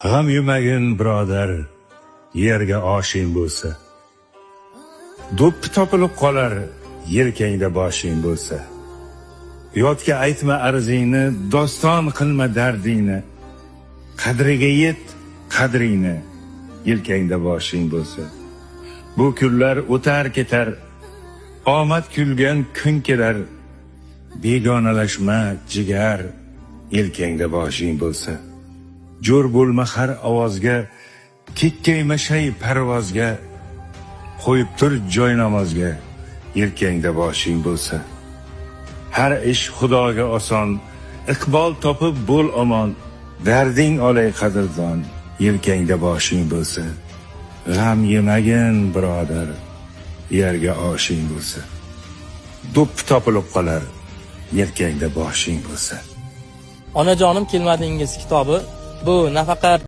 G'am yemagin, birodar, yerga oshing bo'lsa. Do'ppi topilib qolar yelkangda boshing bo'lsa. Yotga aytma arzingni, doston qilma dardingni. Qadriga yet qadringni, yelkangda boshing bo'lsa. Bu kunlar o'tar ketar, omad kulgan kun kelar. Begonalashma jigar, yelkangda boshing bo'lsa. Jo'r bo'lma har ovozga, kekkayma shay parvozga, qo'yib tur joy namozga, yelkangda boshing bo'lsa. Har ish Xudoga oson, iqbol topib bo'l omon, darding olay qadrdon, yelkangda boshing bo'lsa. G'am yemagin, birodar, yerga oshing bo'lsa. Do'ppi topilib qolar, yelkangda boshing bo'lsa. Onajonim kelmadingiz kitobi bu nafaqat